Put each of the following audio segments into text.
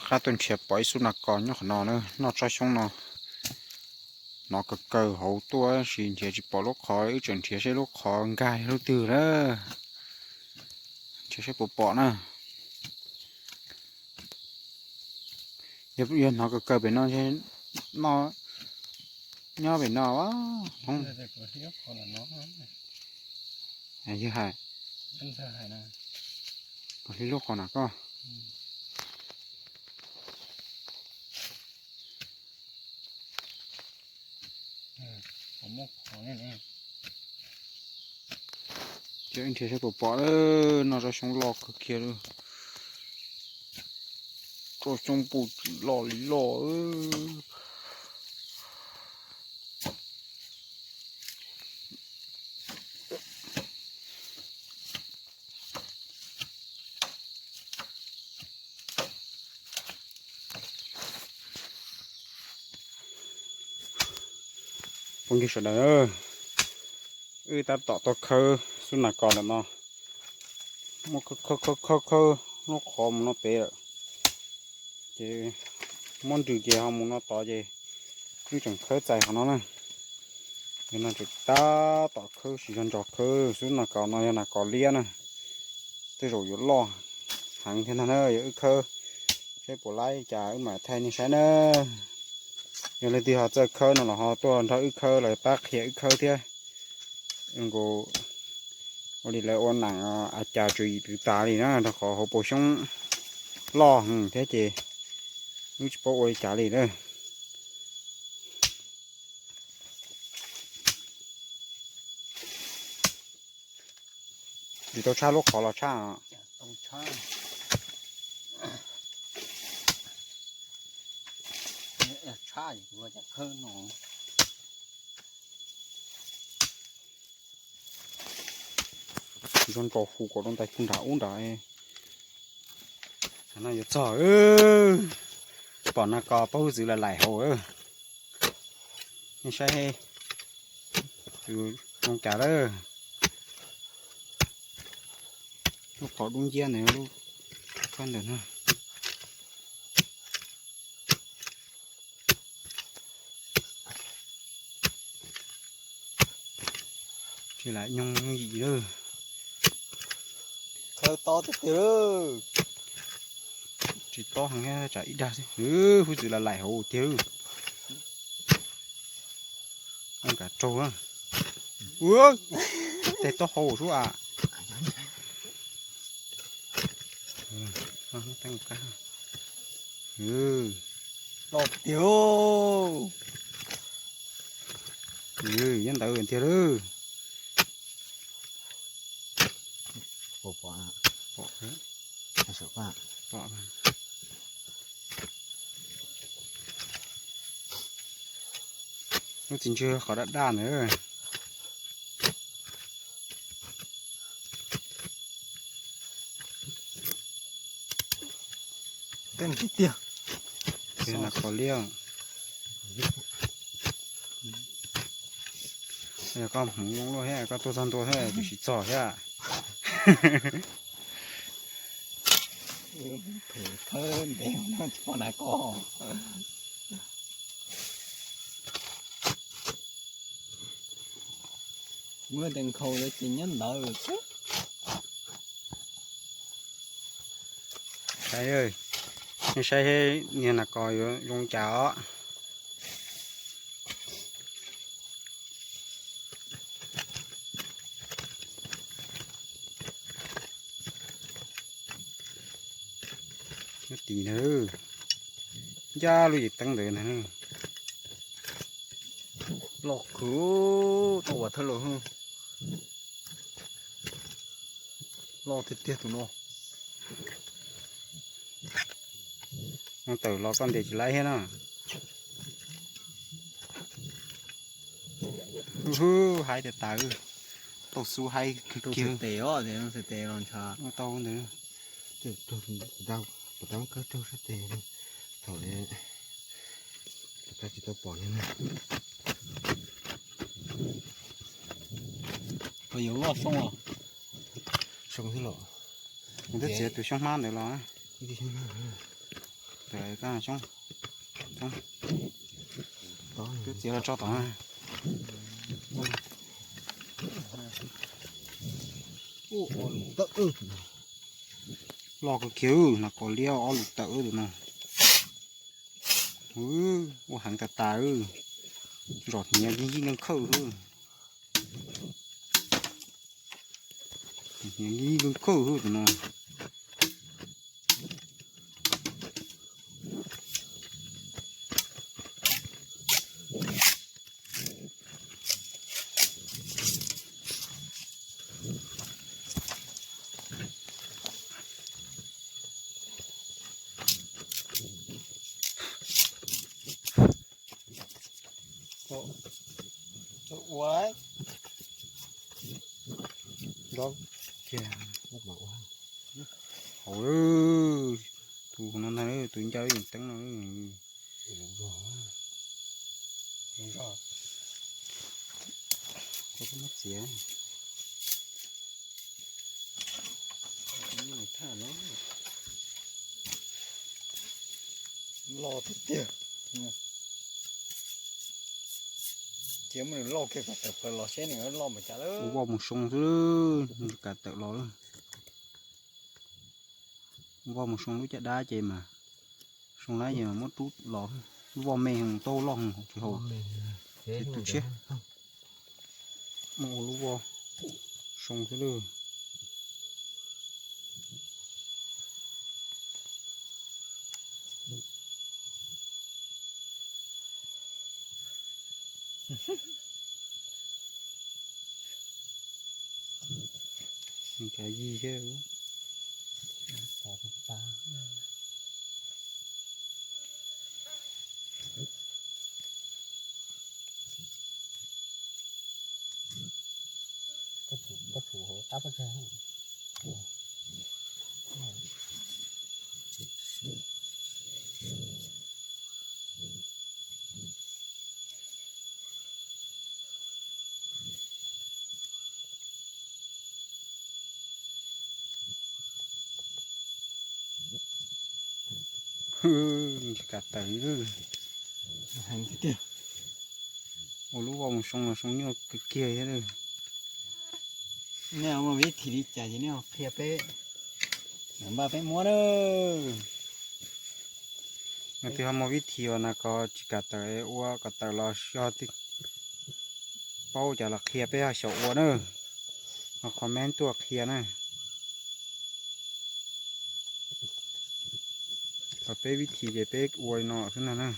Qab tuaj nrhiav pom ib xub nas kos nyob qhov no na, noj tsob xyoob no. Hnov kaw kaw hauv tuaj tab sis nrhiav tsis pom lub qhov, wb tseem nrhiav seb lub qhov nkag lub twg na. Nrhiav seb puas pom na. Yog hnov kaw kaw pem no, noj nyob pem no. Yog hais, kuv hli lub qhov na koj. Ces nrhiav seb puas pom, noj tsob xyoob loj kawg kiag li. Tsob xyoob puj tsis loj li loj. Phooj ywg sawv daws, wb tab tom tuaj khawb xub nas kos lawm no. Muab khawb khawb khawb khawb lub qhov mus no pem lawm, ces muab nrws ces ho mus no tod ces wb tseem khawb txais qhov no na. Yog no tseem tab tom khawb, siv zog ntsos khawb xub nas kos no, yog nas kos liab na. Tej zaum yuav loj heev thiab ntag na, yog wb khawb seb puas laib cas wb mam thaij nej saib na. Yog leej twg ho txawj khawb no los ho tuaj nrog wb khawb los pab qhia wb khawb thiab. Nkaus ua li lawv ua neem a cas tswv yim pw tas li na, rau qhov hauv paus xyoob loj heev thiab ces wb tsis paub ua li cas li na. Tsis tau tshaj lub qhov los tshaj. Zoo nrog hu kom rau ntais kuj nram ub nram. Tam no yuav txog, pom nas kos paub hwj txwv lawm laim hauv. Nej saib, tus zoo cas lawm. Lub qhov dub nciab ntawd, lub koj ntawm no. Tsis lam nyooj yim lawm. Khawb tob tiag tiag lawm. Tsis tob heev, tsam ib dag xwb. Hwj txwv lam laim hauv tiag lawm. Kav raug. Ua, tej tob hau sub a. Los tiag. Nyob ntawd tiag lawm. Pom, pom. Lub txiv ntswg qhov daj daj ntawd. Tej tiag tiag. Qhov liab. Yog koj hmoov zoo luaj thiab, koj tuaj txog ntua thiab, tus tsis txog thiab. Thawb ntev no tsis pom nas kos. Muab tes nkhaus lawm ces nyob ntawd xwb. Saib, nej saib niag nas kos yuav zoo cas os. Nyob tim ntawd, ncaj lub yim teeb ntawd na. Loj kawg, tau vas thawj laus. Loj tiag tiag tus no. Mus tawm los koj ntes tsis laib thiab na. Hwb, haib tiag tas. Tau xub haib kiag. Tes os, tes los ntshav. Tau ntawd. Puas tau kawg raug sab tes thaum tab tsis tau pom li na. Puas yuav loj soo os? Soo thiab los. Kuv twb txiav tus xyoob hmab ntawd los. Ib tug xyoob hmab. Txoob, twb txiav los tso tom. Loj kawg kiag, hnav qos liab ob lus tawm tus no. Ua heev tas tas, zom hniav yig nkeeg khawj, hniav yig nkeeg khawj tus no. Ua, tus no ntag, tus ncauj yeej teeb no. Txiav. Loj tiag tiag. Cia muab nws loj kiag kom tawm plaws los seb nws loj npaum cas lawm. Ua voj mus soo xwb, nws tsis kam tawm los lawm. Ua voj mus soo lub caj dab ces mas soo lawm ces mas muab rub los. Lub voj me heev, taub hau loj heev, tsis haum, tsis tu siab. Muab ua lub voj soo xwb lawm. Cov yig thiab. Koj tsum hauv qab pob tsag. Tsis kam tawm li. Heev tiag tiag. Ua lub voj mus soo los soo nyuaj kawg kiag thiab. Nej muaj vib thim li cas ces nej qhia peb, npaj peb muab na. Leej twg ho muaj vib thim uas nas kos tsis kam tawm ua kom tawm los yog paub cas los qhia peb ho xyaum ua na. Ho comment tuaj qhia na. Peb vib thim ces peb ua li no xwb na.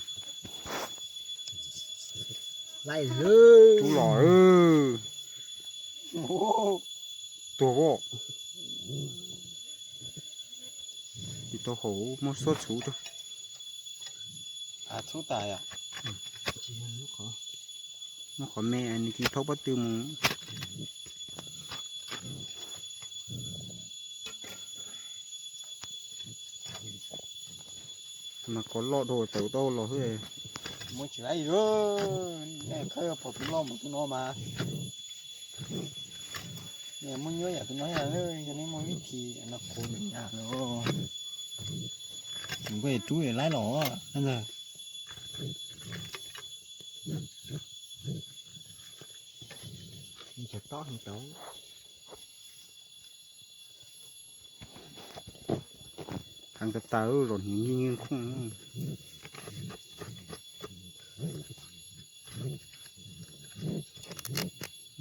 Rub los. Tuag voj. Tsis tau haum, muab xuab txhuv rau. Muab qhov me nws cia li thaub pob tw mus. Nas kos loj dhau tawm tau los xwb. Muab tsis laib, nej khawb pom tus loj mus tus no mas. Nej muab nyuaj yam tus no thiab, yog nej muaj vib thim nas kos nyam los, nws kuj rub laib los ntag. Heev tas tas, zom hniav yig nkeeg khooj.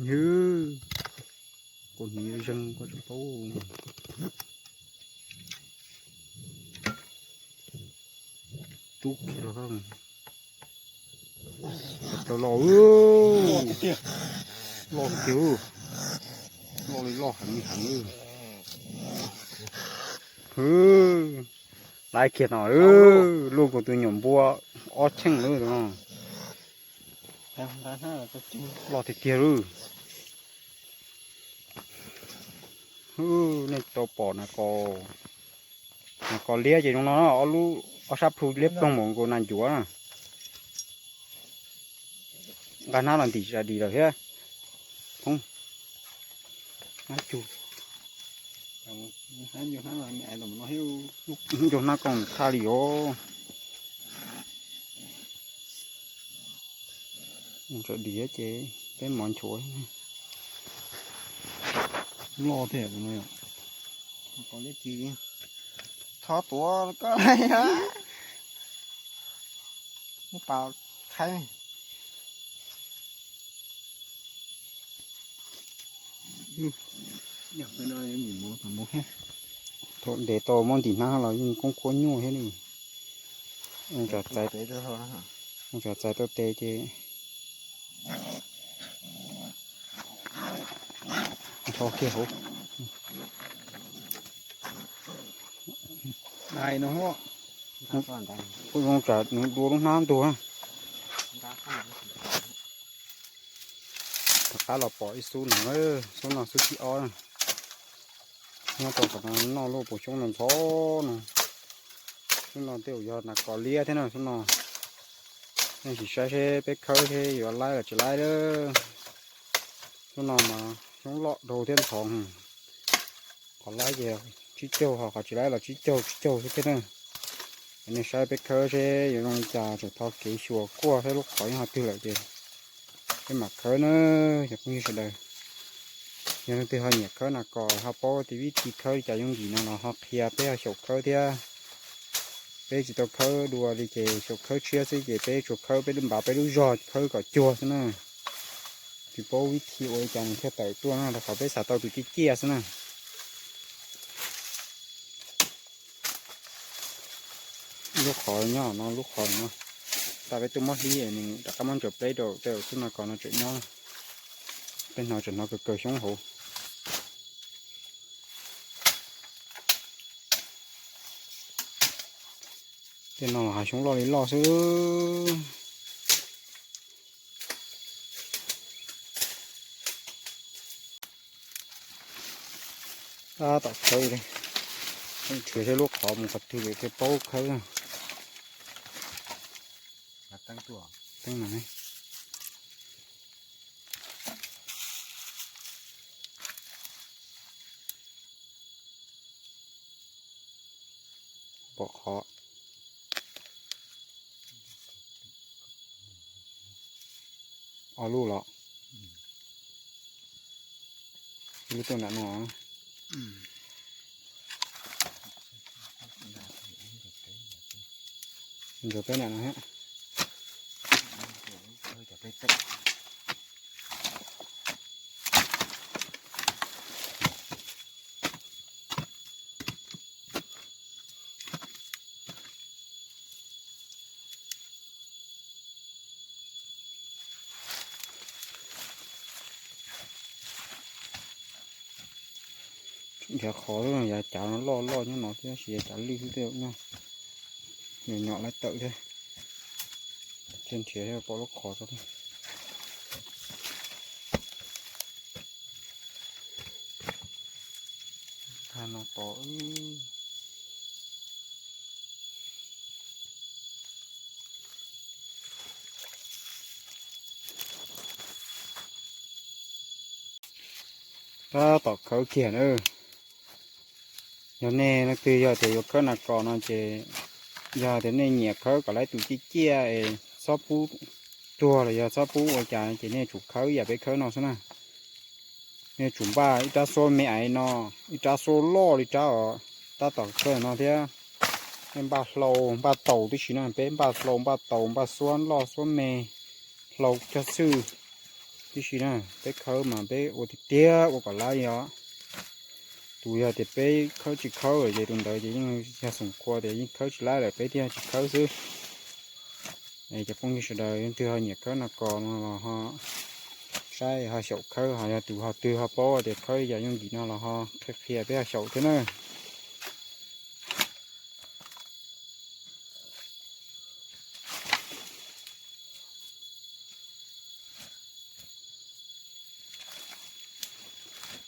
Yog, kua hniav zeeg koj tsis paub. Rub kiag los, tau los, loj tiag, loj li loj heev li heev. Laib kiag no, luaj kuv tus nyuam npua ob cheej lawm no. Loj tiag tiag lawm. Nej tau pom nas kos, nas kos liab ces zoo no, ob lub, ob sab plhu liab ploog npaum nkaus nas ncuav na. Nqa hnab los ntim tsis tas dim lawm thiab. Thoob, hnab cug, hnab koom thaj li os. Tso dim ces peb mov nchuav. Loj thiab no. Thov tuav koj lawm, muab pas thaib. Thaum ntev tau muab ntim hnab los yeej koob khuab nyuaj thiab ne. Ua tsav txais tau tes ces tho kiag hauv. Kuj zoo tsam nws dua lub hnab ntuag. Rov qab los pom ib xub no, xub no xub thib ob na. Nyob rau qhov no noj lub puas xyoob no ntxhov no. Xub no tej zaum yog nas kos liab thiab na xub no. Nej sim saib seb peb khawb seb yuav laib los tsis laib lawm. Xub no mas xyoob loj dhau thiab ntxhov. Qhov laib ces tsib caug, ho qhov tsis laib los tsib caug tsib caug xwb thiab na. Nej saib peb khawb seb yuav zoo li cas, tseem tho kev xyuas kuaj thiab lub qhov yeej ho twg lawm ces peb mam khawb na, cov phooj ywg sawv daws. Yog leej twg ho nyiam khawb nas kos ho paub tias vib thi khawb li cas yooj yim no los ho qhia peb ho xyaum khawb thiab. Peb tsis tau khawb dua li ces xyaum khawb tshiab xwb ces peb tsuas khawb peb lub npav peb lub zog khawb kom cuag xwb na. Tsis paub vib thi ua li cas nws thiaj tawm tuaj no, rau qhov peb xav tau tus ciaj ciaj xwb na. Lub qhov nyob no, lub qhov no, tas peb tuaj muab hlib nws rov qab muab ntsaws pleb rau tej xwb no, kom no tseem nyob. Peb hnov tseem hnov kaw kaw xyoob hauv. Tej no los hav xyoob loj li loj xwb. Tab tom khawb li, nrhiav seb lub qhov mus qhov twg lawm thiaj paub khawb. Teeb no. Pom qhov. Ob lub los. Lub tuaj nram no. Ntsuas peb nram no thiab. Nrhiav qhov xwb, yav cav no loj loj nyob no thiab, tab sis yav cav lwj xwb tej zaum nyob. Nyuam nyuam lawv tawm thiab. Thiaj nrhiav pom lub qhov rau. Tag no tos. Tab tom khawb kiag na. Yog nej leej twg yog tias yuav khawb nas kos no ces, yog tias nej nyiam khawb kom lawv tus ciaj ciaj es txhob pub tuag los yog txhob pub ua cas ces nej tsum khawb ib yam peb khawb no xwb na. Nej tsum npaj ib rab xuab me aiv no, ib rab xuab loj li rab os, tab tom khawb no thiab. Nej npaj hlau npaj taus tib si na, peb npaj hlau npaj taus npaj xuab loj xuab me, hlau cog xwj tib si na. Peb khawb mas peb ua tiag tiag ua kom laib os. Tus yog tias peb khawb tsis khawb ces tus ntawd ces yeej yog xoom qhua tias yeej khawb tsis laib lawm peb thiaj tsis khawb xwb. Es cov phooj ywg sawv daws leej twg ho nyiam khawb nas kos no los ho saib ho xyaum khawb, ho yog tus ho twg ho paub tias khawb yam yooj yim no los ho qhia qhia peb ho xyaum thiab na.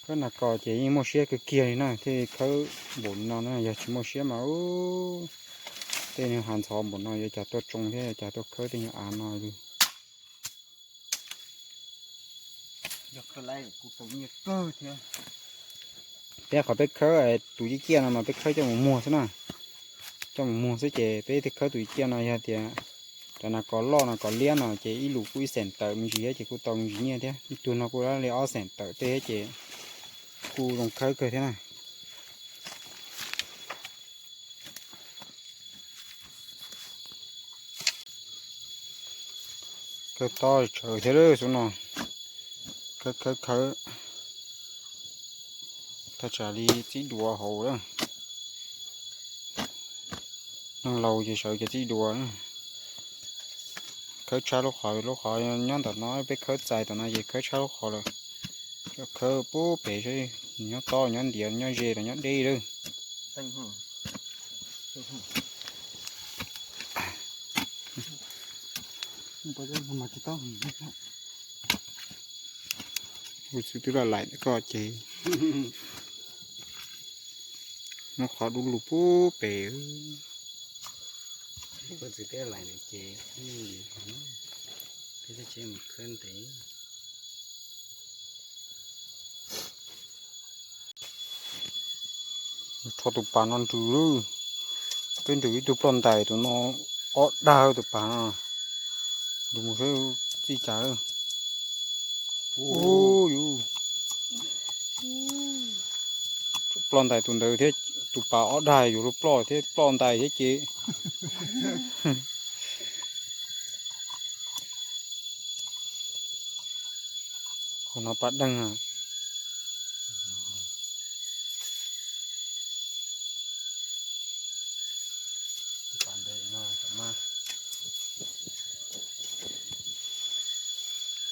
Khawb nas kos ces yeej muaj siab kawg kiag li na, thiaj khawb npaum li no na, yog tsis muaj siab mas tej niag hav ntxhov npaum no yuav cas tuaj tsoo thiab yuav cas tuaj khawb tej nyuag av no li. Peb qhov peb khawb tus ciaj ciaj no mas peb khawb coj mus muag xwb na. Coj mus muag xwb ces peb thiaj khawb tus ciaj ciaj no, yog tias Cov nas kos loj nas kos liab no ces ib lus kuj ib xeem tawm me ntsis thiab ces kuj tau me ntsis nyiaj thiab. Ib tug no kuj li ob xeem tawm tej thiab ces kuj zoo khawb kawg thiab na. Khawb tob tsawv thiab lawm xub no. Khawb khawb khawb. Thaj tsam li txib duav hauv lawm. Neeg laus ces sawv ces txib duav. Khawb tshab lub qhov, lub qhov nyob ntawm no, peb khawb txais tom no ces khawb tshab lub qhov lawm. Cov khawb pub pem seb nyob tob nyob ntiav nyob ze los nyob deb lawm. Kuv txwv twb laj laim koj ces muab qhov dub lug pub pem. Kuv txwv twb laj laim ces peb tsis mus khawb ntev. Rho tus pas no nrws lawm. Peb nrws ib tug ploj ntais tus no ob dag tus pas no. Nrws mus saib txij cas lawm. Ub, yuav ploj ntais tus ntawd thiab, tus pas ob dag yuav luag ploj thiab ploj ntais thiab ces. Qhov no pas deeg.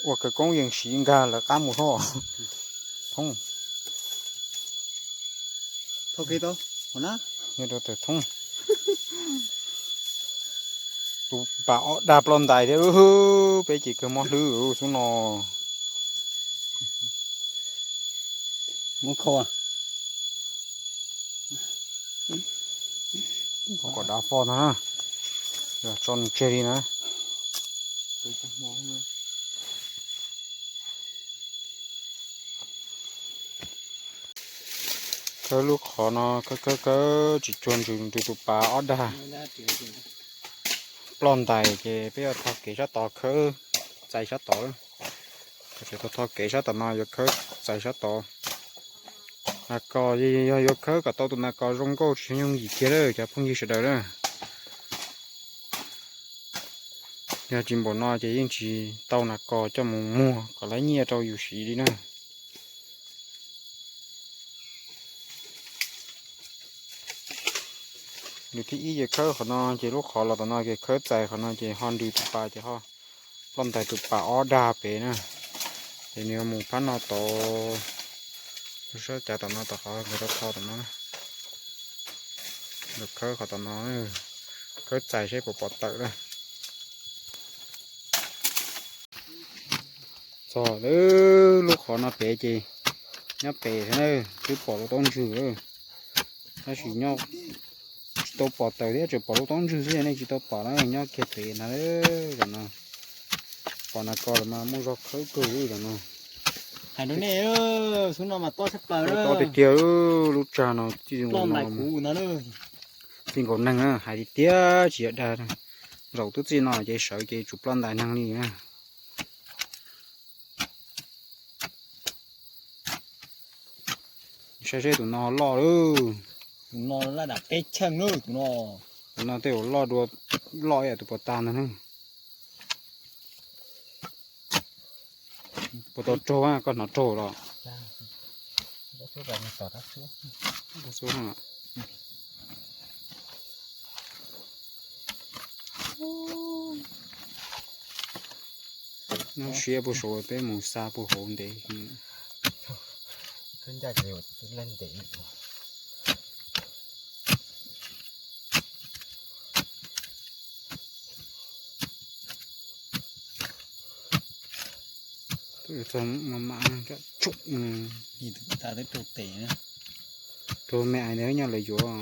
Ua khawv koob yeej siv nkag lawv qab mus hlo. Thoob. Nyob rau tawm thoob. Tus pas ob dag ploj ntais thiab, peb ces kawg mob hlwb xub no. Muab kho. Kom dav fo no na. Tso nws tseg li na. Khawb lub qhov no khawb khawb khawb tsis cuag nrws, nrws tus pas ob dag ploj ntais ces peb yuav tho kev sab tod khawb txais sab tod. Tseem tau tho kev sab tom no yuav khawb txais sab tod. Nas kos yog yuav khawb kom tau tus nas kos zoo nkauj tsis yooj yim kiag lawm cov phooj ywg sawv daws na. Yog tsis npaum no ces yeej tsis tau nas kos coj mus muag kom lawv nyiaj rau yus siv li na. Nws thib ib ces khawb qhov no ces lub qhov los tom no ces khawb txais qhov no ces ho nrws tus pas ces ho ploj ntais tus pas ob dag pem na. Ces nws yuav mus phab no tod, sab cav tom no tom qhov nkawd rau tho tom no. Lawv khawb qhov tom no, khawb txais seb puas pom tawm na. Txog lub qhov no pem ces nyob pem xwb na, twb pom lub taub ntswg lawm. Tab sis nyob tsis tau pom tawm thiab, tsuas pom lub taub ntswg xwb, nej tsis tau pom na, nyob kiag pem na. Tam no pom nas kos los mas muaj zog khawb kawg li tam no. Hais rau nej, xub no mas tob tshaj plaws, tob tiag tiag. Lub tsag no txij nkaus no, txij nkaus neeg na, hais tiag tiag tsis yog dag. Zaum twb txij no ces sawv ces tsum ploj ntais neeg li na. Saib seb tus no loj lawm. Tus no laj dam peb cheej lawm tus no. Tus no tej zaum loj dua, loj ib yam tus puas tag ntag na. Puas tau raug, koj hnov raug los? Nyob siab puag saud peb mus xa puag hauv ntev. Txog mam mam tsum. Ib tug tas twb rau tes na. Rau me ais ntawd nyob lawv yuav.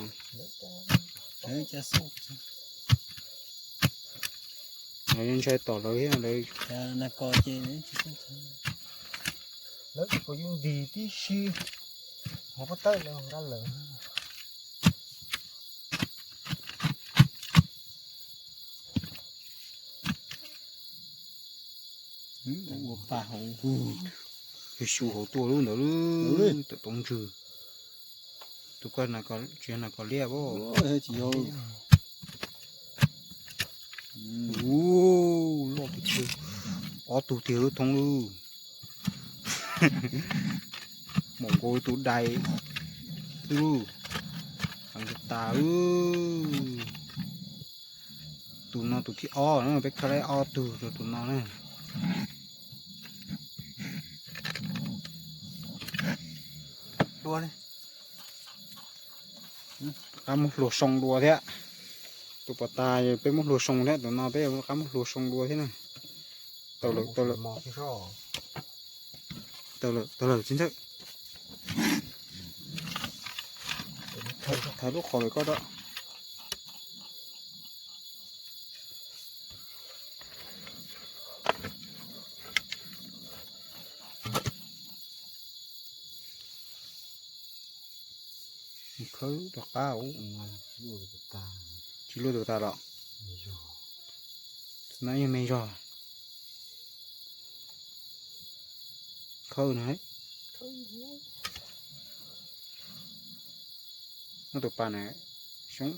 Lawv ntshai tom lawv thiab lawv. Lawv tsis pom yus ntis tib si, hov pob tawb lawv nqa lawm. Ua pa hauv, xyu hauv tuaj lub ntawd, tom toob ntswg. Tus ko tsis yog nas kos liab pob. Ua, loj tiag tiag, ob tug tiag lub thoob lub. Maum nkaus tus dais xwb, heev tas. Tus no tus thib ob na, peb khawb laib ob tug rau tus no na. Qab muab hlua soo dua thiab. Tus pos tas peb muab hlua soo thiab, tus no peb qab muab hlua soo dua thiab na. Tau lawm, tau lawm. Tau lawm, tau lawm txiv ntxawm. Thaiv lub qhov pem koj rau. Khawb rov qab. Tsis luaj tus tas los? No yog me zog. Khawb no. Muab tus pas na, xyoob.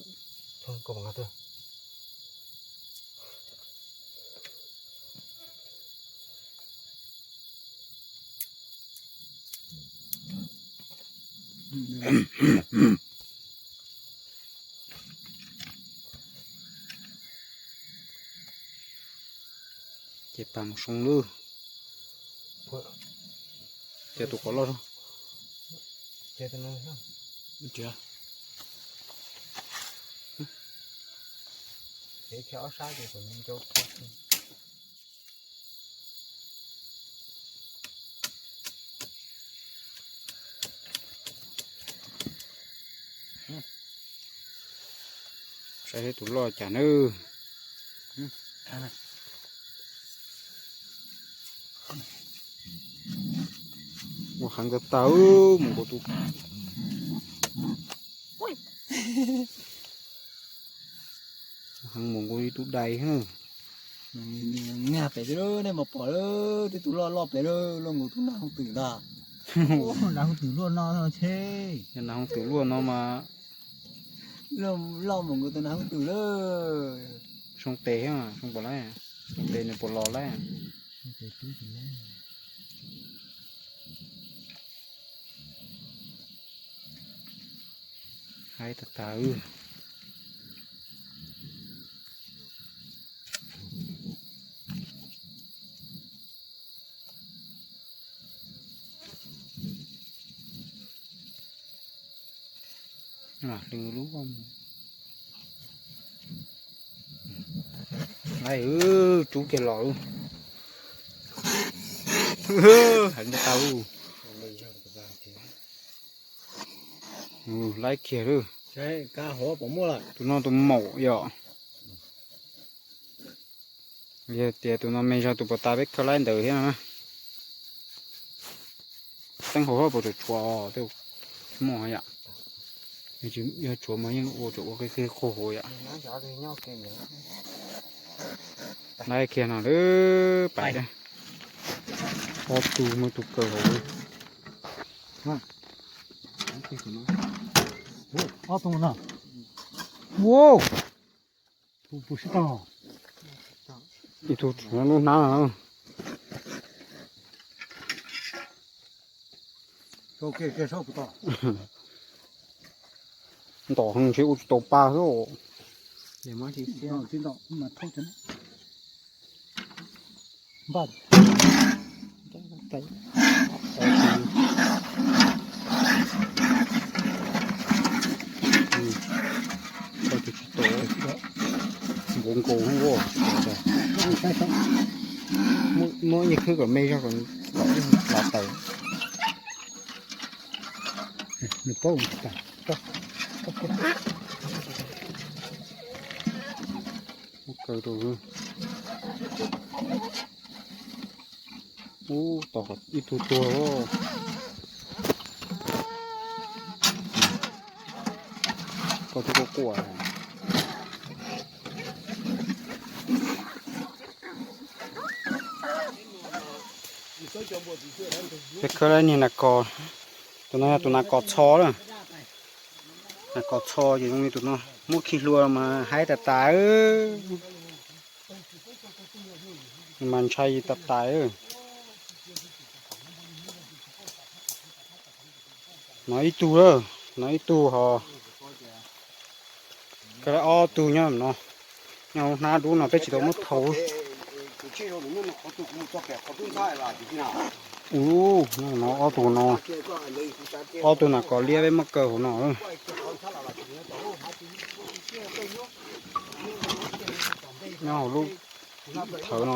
Ces pas mus soo lub. Ces tus qos loj zog. Saib seb tus loj cas nawb. Ua heev tag tag, mus nkaus tus, heev mus nkaus ib tug dais. Nyaj pem xwb, nej mas pom lawm, tej tus loj loj pem lawm, loj nkaus tus nas hooj twm ntag. Nas hooj twm luaj no, nas hooj twm luaj no mas loj mus nkaus tus nas hooj twm lawm. Soo tes thiab, soo pom lawm, soo tes nws puas los lawm. Haib tag tag. Lwm lub, laib, tsub kiag los. Heev tau. Laib kiag lawm. Tus no tus maum yom. Yog tias tus no me zog tus puas tas peb khaws laib ntawd thiab no na. Teeb hauv hauv puas tshuav, tej muaj yom. Yog tshuav mas yeej ua tsum ua qig qig qhuav huv yom. Laib kiag no lawm pais. Ob tug muaj ib tug kaw hauv. Ua, ib tug lub hnab no. Ntom heev ntshe ua tsis tau pa xwb. Nkaus nkaus, muab ib khwb kom me zog kom los taws. Ub, kaw rau. Ub, tos kom ib tug tuag. Koj twb quaj quaj. Peb khawb niag nas kos, tus no yog tus nas kos txho lawm. Nas kos txho ces zoo li tus no, muab khi hlua mas haib tas tas. Mas ntshai tas tas. No ib tug lawm, no ib tug ho. Koj ob tug nyob no, nyob hauv hnab dub no peb tsis tau muab thau. Ub, no ob tug no, ob tug nas kos liab peb muab kaw hauv no. Nyob hauv lub thawv no.